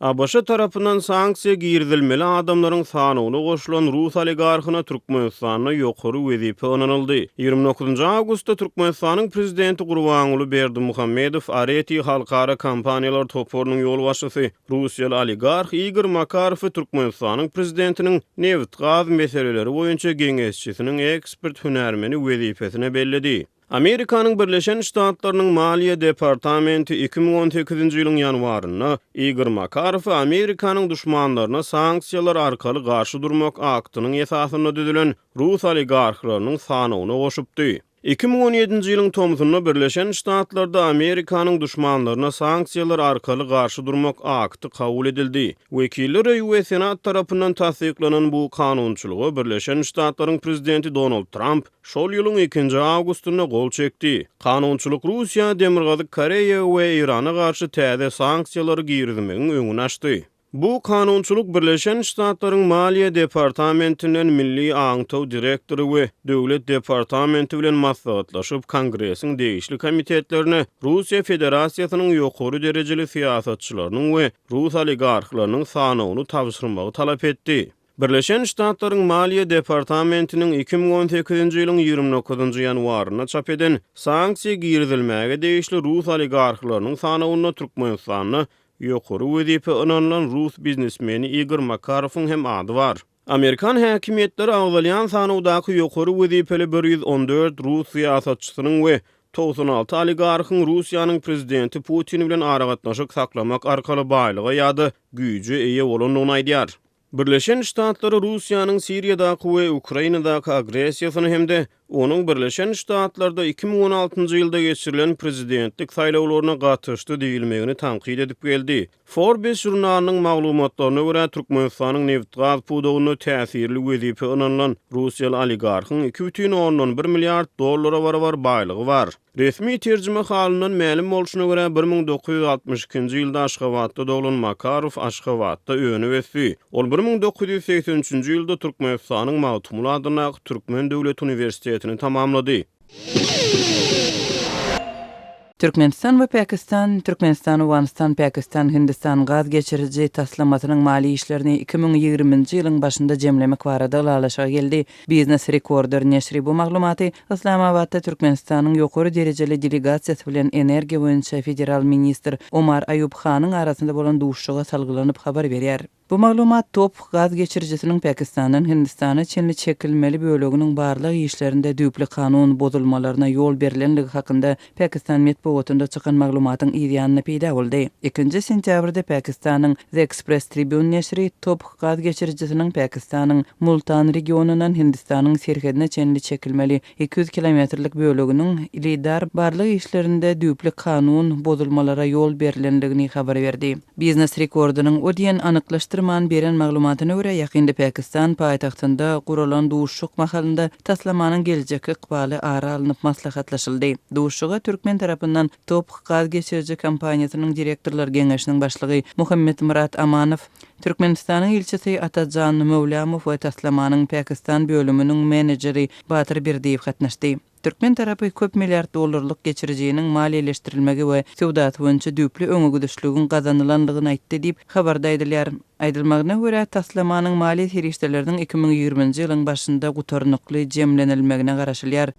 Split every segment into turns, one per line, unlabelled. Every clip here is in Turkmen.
ABŞ tarapyndan sanksiýa girizilmeli adamlaryň sanawyna goşulan rus oligarhyna Türkmenistanda ýokary wezipe ynanyldy. 29 awgustda Türkmenistanyň Prezidenti Gurbanguly Berdimuhamedow Areti halkara kompaniýalar toparynyň ýolbaşçysy, russiýaly oligarh Igor Makarowy Türkmenistanyň Prezidentiniň nebit-gaz meseleleri boýunça geňeşçisiniň ekspert-hünärmeni wezipesine belledi. Amerikanyň Birleşen Ştatlarynyň Maliýe departamenti 2018-nji ýylyň ýanwarynda Igor Makarowy Amerikanyň duşmanlaryna sanksiýalar arkaly garşy durmak aktynyň esasynda düzülen rus oligarhlarynyň sanawyna goşupdy. 2017-nji ýylyň tomsunda Birleşen Ştatlarda Amerikanyň duşmanlaryna sanksiýalar arkaly garşy durmak akty kabul edildi. Wekiller öýi we Senat tarapyndan tassyklanan bu kanunçylyga Birleşen Ştatlaryň Prezidenti Donald Tramp Şol ýylyň ikinji awgustynda gol çekdi. Kanunçylyk Russiýa, Demirgazyk Koreýa we Eýrana garşy täze sanksiýalary girizmegiň öňüni açdy. Bu kanunçylyk Birleşen Ştatlaryň Maliýe departamentinden Milli aňtaw direktory we Döwlet departamenti bilen maslahatlaşyp, Kongresiň degişli komitetlerine Russiýa Federasiýasynyň ýokary derejeli syýasatçylarynyň we rus oligarhlarynyň sanawyny tabşyrmagy talap etdi. Birleşen Ştatlaryň Maliýe departamentiniň 2018-nji ýylyň 29-njy ýanwarynda çap eden sanksiýa girizilmäge degişli rus oligarhlarynyň sanawynda Türkmenistanda ýokary wezipä ynanylan rus biznesmeni Igor Makarowyň hem ady bar. Amerikan häkimiýetleri agzalýan sanawdaky ýokary wezipeli 114 rus syýasatçysynyň we 96 oligarhyň Russiýanyň prezidenti Putin bilen aragatnaşyk saklamak arkaly baýlyga ýa-da güýje eýe bolandygyny aýdýar. Birleşen Ştatlary Russiýanyň Siriýadaky we Ukrainadaky agressiýasyny hem-de onuň Birleşen Ştatlarda 2016-njy ýylda geçirilen prezidentlik saýlawlaryna gatyşdy diýilmegini tankyt edip geldi. Forbes žurnalynyň maglumatlaryna görä, Türkmenistanyň nebit-gaz pudagynda täsirli wezipä ynanylan russiýaly oligarhyň 2,1 milliard dollara barabar baýlygy bar. Resmi terjimehalyndan mälim bolşuna görä, 1962-nji ýylda Aşgabatda doglan Makarow Aşgabatda önüp-ösdi. Ol 1983-nji ýylda Türkmenistanyň Magtymguly adyndaky Türkmen döwlet uniwersitetini tamamlady.
Türkmenistan we Pakistan Türkmenistan-Owganystan-Pakistan-Hindistan gaz geçiriji taslamasynyň maliýe işlerini 2020-nji ýylyň başynda jemlemek barada ylalaşyga geldi. Business Recorder neşiri bu maglumaty Yslamabatda Türkmenistanyň ýokary derejeli delegasiýasy bilen energiýa boýunça federal ministr Omar Aýub Hanyň arasynda bolan duşuşyga salgylanyp habar berýär. Bu maglumat TOPH gaz geçirijisiniň Pakistandan Hindistana çenli çekilmeli böleginiň barlag işlerinde düýpli kanun bozulmalaryna ýol berlenligi hakynda Pakistan metbugatynda çykan maglumatyň yz ýanynda peýda boldy. Ikinji sentýabrda Pakistanyň The Express Tribune neşiri TOPH gaz geçirijisiniň Pakistanyň Multan regionyndan Hindistanyň serhedine çenli çekilmeli 200 kilometrlik böleginiň lidar barlag işlerinde düýpli kanun bozulmalara ýol berlenligini habar berdi. Biznes rekordynyň o diýen anyklaşdyrman beren maglumatyna görä, ýakynda Pakistan paýtagtynda guralan duşuşyk mahalynda taslamanyň geljekki ykbaly ara alnyp maslahatlaşyldy. Duşuşyga türkmen tarapyndan TOPH gaz geçiriji kompaniýasynyň direktorlar geňeşiniň başlygy Muhammetmyrat Amanow, Türkmenistanyň ilçisi Atajan Möwlamow we taslamanyň Pakistan bölüminiň menejeri Batyr Berdiýew gatnaşdy. Türkmen tarapy köp milliard dollarlyk geçirijiniň maliýeleşdirilmegi we söwdasy boýunça düýpli öňegidişligiň gazanylandygyny aýtdy diýip, habarda aýdylýar. Aýdylmagyna görä, taslamanyň maliýe serişdeleriniň 2020-nji ýylyň başynda gutarnykly jemlenilmegine garaşylýar.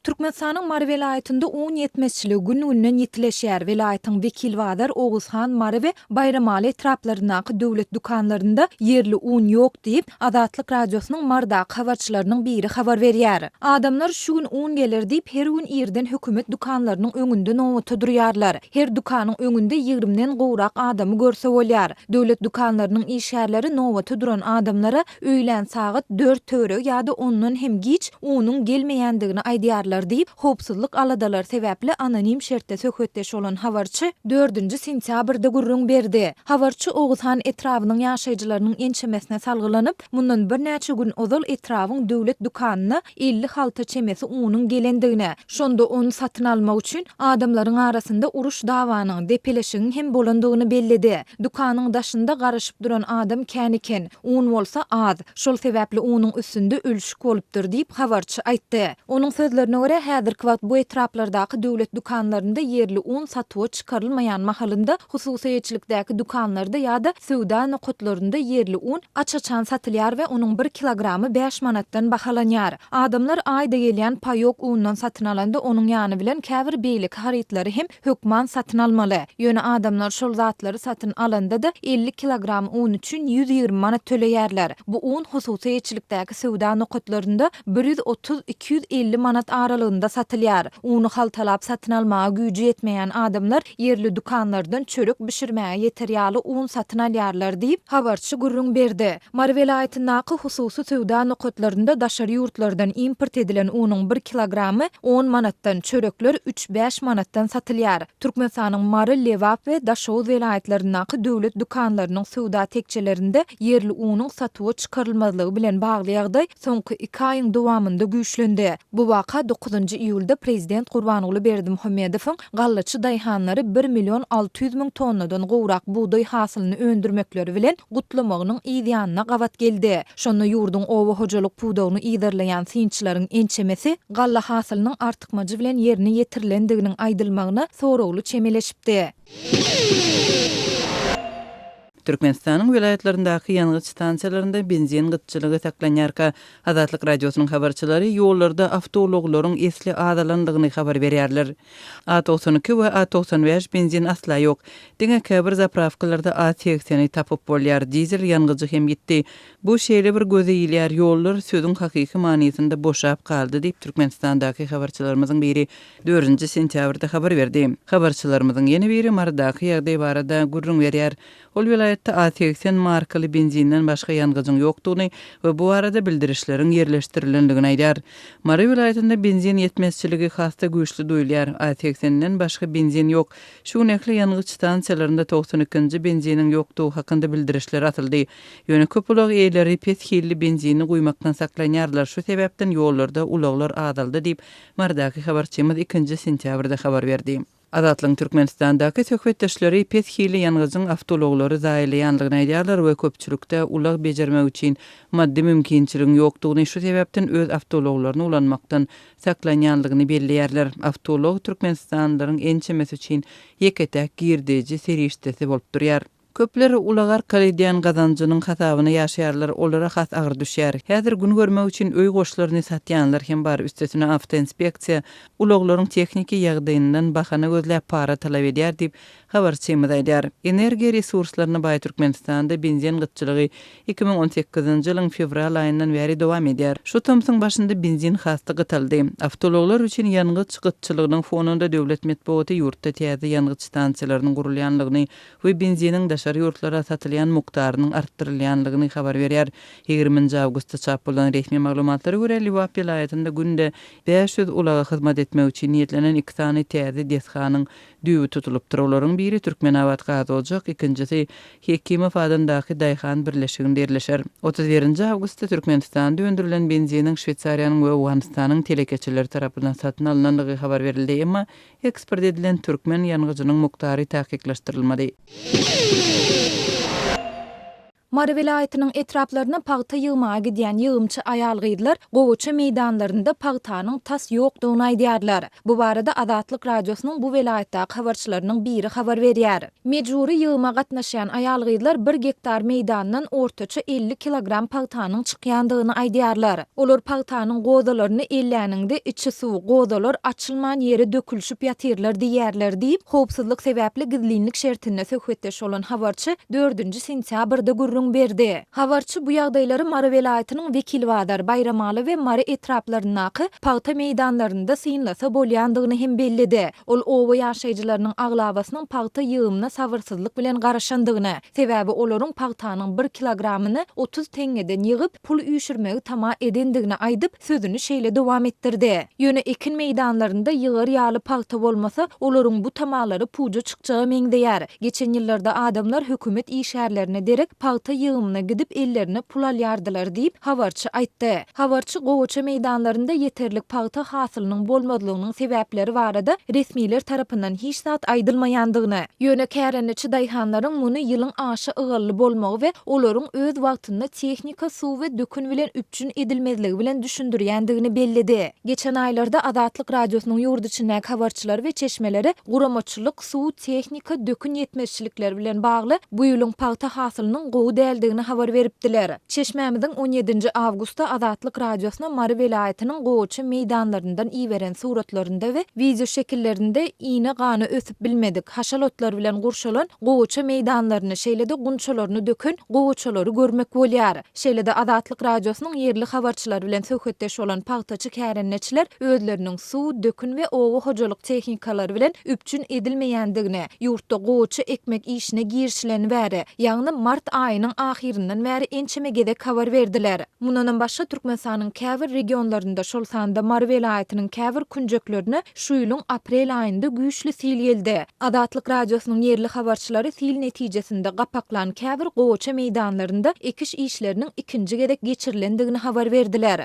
Türkmenistanyň Mary welaýatynda un ýetmezçiligi gün-günden ýitileşýär. Welaýatyň Wekilbazar, Oguzhan, Mary we Baýramaly etraplaryndaky döwlet dükanlarynda ýerli un ýok diýip, Azatlyk Radiosynyň Marydaky habarçylarynyň biri habar berýär. Adamlar şu gün un geler diýip, her gün irden hökümet dükanlarynyň öňünde nobata durýarlar. Her dükanyň öňünde ýigrimden gowrak adamy görse bolýar. Döwlet dükanlarynyň işgärleri nobata duran adamlara Öýlän sagat dört töweregi ýa-da ondan hem giç unuň gelmeýändigini aýdýarlar diýip, howpsuzlyk aladalary sebäpli anonim şertde söhbetdeş bolan habarçy dördünji sentýabrda gürrüň berdi. Habarçy Oguzhan etrabynyň ýaşaýjylarynyň ençemesine salgylanyp, mundan birnäçe gün ozal etrabyň döwlet dükanyna 50 halta çemesi unuň gelendigine, şonda ony satyn almak üçin adamlaryň arasynda uruş-dawanyň, depeleşigiň hem bolandygyny belledi. Dükanyň daşynda garaşyp duran adam kän eken. Un bolsa az. Şol sebäpli unuň üstünde ülşük bolupdyr diýip, habarçy aýtdy. Onuň sözlerine görä. görä, häzirki wagt bu etraplardaky döwlet dükanlarynda ýerli un satuwa çykarylmaýan mahalynda, hususy eýeçilikdäki dükanlarda ýa-da söwda nokatlarynda ýerli un aç-açan satylýar we onuň bir kilogramy bäş manatdan bahalanýar. Adamlar aýda gelýän paýok undan satyn alanda onuň ýany bilen käbir beýleki harytlary hem hökman satyn almaly. Ýöne adamlar şol zatlary satyn alanda-da 50 kilogram un üçin 120 manat töleýärler. Bu un hususy eýeçilikdäki söwda nokatlarynda 130, 250 manat aralygynda satylýar. Uny haltalap satyn almaga güýji ýetmeýän adamlar ýerli dükanlardan çörek bişirmäge ýeter ýaly un satyn alýarlar diýip, habarçy gürrüň berdi. Mary welaýatyndaky hususy söwda nokatlarynda daşary ýurtlardan import edilen unuň bir kilogramy on manatdan, çörekler üç-bäş manatdan satylýar. Türkmenistanyň Mary, Lebap we Daşoguz welaýatlaryndaky döwlet dükanlarynyň söwda tekjelerinde ýerli unuň satuwa çykarylmazlygy bilen bagly ýagdaý soňky iki aýyň dowamynda güýçlendi. Bu waka dokuzynjy iýulda prezident Gurbanguly Berdimuhamedowyň gallaçy daýhanlary bir million 600 müň tonnadan gowrak bugdaý hasylyny öndürmekleri bilen gutlamagynyň yz ýanyna gabat geldi. Şonda ýurduň oba hojalyk pudagyny yzarlaýan synçylaryň ençemesi galla hasylynyň artykmajy bilen ýerine ýetirilendiginiň aýdylmagyna soragly çemeleşipdi.
Türkmenistanyň welaýatlaryndaky ýangyç stansiýalarynda benzin gytçylygy saklanýarka, Azatlyk Radiosynyň habarçylary ýollarda awtoulaglaryň esli azalandygyny habar berýärler. A 92 we A 95 benzin asla ýok. Diňe käbir zaprawkalarda A segseni tapyp bolýar. Dizel ýangyjy hem ýitdi. Bu şeýle bir göze ilýär, ýollar sözüň hakyky manysynda boşap galdy diýip, Türkmenistandaky habarçylarymyzyň biri dördünji sentýabrda habar berdi. Habarçylarymyzyň ýene biri Marydaky ýagdaý barada gürrüň berýär. Ol welaýatda A 80 markaly benzinden başga ýangyjyň ýokdugyny we bu barada bildirişleriň ýerleşdirilendigini aýdýar. Mary welaýatynda benzin ýetmezçiligi has-da güýçli duýulýar. A segsenden başga benzin ýok. Şu gün ähli ýangyç stansiýalarynda 92 nji benziniň ýokdugy hakynda bildirişler asyldy. Ýöne köp ulag eýeleri pes hilli benzini guýmakdan saklanýarlar, şu sebäpden ýollarda ulaglar azaldy diýip, Marydaky habarçymyz ikinji sentýabrda habar berdi. Azatlygyň Türkmenistandaky söhbetdeşleri pes hilli ýangyjyň awtoulaglary zaýalaýandygyny aýdýarlar we köpçülikde ulag bejermek üçin maddy mümkinçiligiň ýokdugyny, şu sebäpden öz awtoulaglaryny ulanmakdan saklanýandygyny belleýärler. Awtoulag türkmenistanlylaryň ençemesi üçin ýeke-täk girdeji serişdesi bolup durýar. Köpler ulag arkaly edýän gazanjynyň hasabyna ýaşaýarlar, olara has agyr düşýär. Häzir gün görmek üçin öý goşlaryny satýanlar hem bar, üstesine awtoinspeksiýa ulaglaryň tehniki ýagdaýyndan bahana gözläp para talap edýär diýip, habarçymyz aýdýar. Energiýa resurslaryna baý Türkmenistanda benzin gytçylygy 2018-nji ýylyň fewral aýyndan bäri dowam edýär. Şu tomsuň başynda benzin has-da gytaldy. Awtoulaglar üçin ýangyç gytçylygynyň fonunda döwlet metbugaty ýurtda täze ýangyç stansiýalarynyň gurulýanlygyny we benziniň daşary ýurtlara satylýan mukdarynyň artdyrylýanlygyny habar berýär. Ýigriminji awgustda çap bolan resmi maglumatlara görä, Lebap welaýatynda günde 500 ulaga hyzmat etmek üçin niýetlenen iki sany täze desganyň düýbi tutulypdyr. Olaryň biri Türkmenabat gazojak, ikinjisi Hekimow adyndaky daýhan birleşiginde ýerleşer. 31-nji awgustda Türkmenistanda öndürilen benziniň Şweýsariýanyň we Owganystanyň telekeçileri tarapyndan satyn alnandygy habar berildi, emma Eksport edilen türkmen ýangyjynyň mukdary takyklaşdyrylmady.
Mary welaýatynyň etraplaryna pagta ýygmaga gidýän ýygymçy aýal-gyzlar gowaça meýdanlarynda pagtanyň tas ýokdugyny aýdýarlar. Bu barada Azatlyk Radiosynyň bu welaýatdaky habarçylarynyň biri habar berýär. Mejbury ýygyma gatnaşýan aýal-gyzlar bir gektar meýdandan ortaça 50 kilogram pagtanyň çykýandygyny aýdýarlar. Olar pagtanyň gozalaryny elläniňde içi suw, gozalar açylman ýere dökülişip ýatyrlar diýýärler diýip, howpsuzlyk sebäpli gizlinlik şertinde söhbetdeş bolan habarçy dördünji sentýabrda gürrüň berdi. Habarçy bu ýagdaýlary Mary welaýatynyň Wekilbazar, Baýramaly we Mary etraplaryndaky pagta meýdanlarynda synlasa bolýandygyny hem belledi. Ol oba ýaşaýjylarynyň aglabasynyň pagta ýygymyna sabyrsyzlyk bilen garaşandygyny, sebäbi olaryň pagtanyň bir kilogramyny 30 teňňeden ýygyp, pul üýşürmegi tama edendigini aýdyp, sözüni şeýle dowam etdirdi. Ýöne ekin meýdanlarynda ýygar ýaly pagta bolmasa, olaryň bu tamalary puja çykjaga meňzeýär. Geçen ýyllarda adamlar hökümet işgärlerine derek pagta. pagta ýygymyna gidip ellerine pul alýardylar diýip, habarçy aýtdy. Habarçy gowaça meýdanlarynda ýeterlik pagta hasylynyň bolmazlygynyň sebäpleri barada resmiler tarapyndan hiç zat aýdylmaýandygyny, ýöne kärendeçi daýhanlaryň muny ýylyň aşa ygally bolmagy we olaryň öz wagtynda tehnika, suw we dökün bilen üpjün edilmezligi bilen düşündirýändigini belledi. Geçen aýlarda Azatlyk Radiosynyň ýurt içindäki habarçylary we çeşmeleri guramaçylyk, suw, tehnika, dökün ýetmezçilikleri bilen bagly bu ýylyň pagta hasylynyň gowy däldigini habar beripdiler. Çeşmämiziň on ýedinji awgustda Azatlyk Radiosyna Mary welaýatynyň gowaça meýdanlaryndan iberen suratlarynda we wideoşekillerinde ine-gana ösüp bilmedik, haşal otlar bilen gurşalan gowaça meýdanlaryny, şeýle-de gunçalaryny döken gowaçalary görmek bolýar. Şeýle-de Azatlyk Radiosynyň ýerli habarçylary bilen söhbetdeş bolan pagtaçy kärendeçiler özleriniň suw, dökün we oba hojalyk tehnikalary bilen üpjün edilmeýändigini, ýurtda gowaça ekmek işine girişileni bäri, ýagny mart aýynyň ahyryndan bäri ençeme gezek habar berdiler. Mundanam başga, Türkmenistanyň käbir regionlarynda, şol sanda Mary welaýatynyň käbir künjeklerine şu ýylyň aprel aýynda güýçli sil geldi. Azatlyk Radiosynyň ýerli habarçylary sil netijesinde gapaklan käbir gowaça meýdanlarynda ekiş işleriniň ikinji gezek geçirilendigini habar berdiler.